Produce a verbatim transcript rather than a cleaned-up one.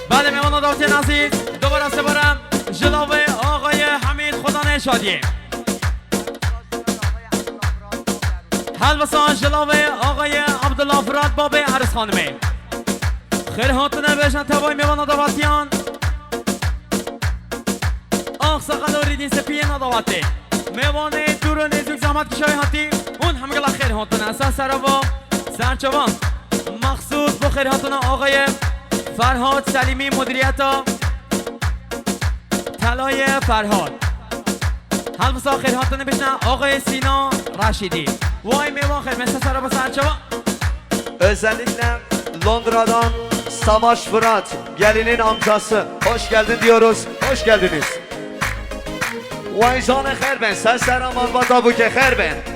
Belê, mêvana dawetên ezîz, dubare sebarem ji lavê Axayê Hemîd Xudanê şadiyê. Helbisa ji lavê Axayê Abdullah Firat babê Eris Xanimê. Xêr hatine bêjin tevayê mêvana dawetiyan. Axsaqal û rîdîn sepiyê na dawetê. Mêvanê dûr û nêzûk zehmet kişayê hatî hûn hemgila xêr hatine. Ser serava serçava mexsûs bo xêr hatina Axayê Ferhad Selîmî, mudiriyeta Telayê Ferhad. Helbisa xêr hatine bêjine Axayê Sîna Reşîdî. Way mêvan xêr, me ser serava serçava. Özellikle Londra'dan Savaş Fırat, gelinin amcası. Hoş geldin diyoruz. Hoş geldiniz. Vay canê xêr ben, ser sera malbata bûke xêr ben.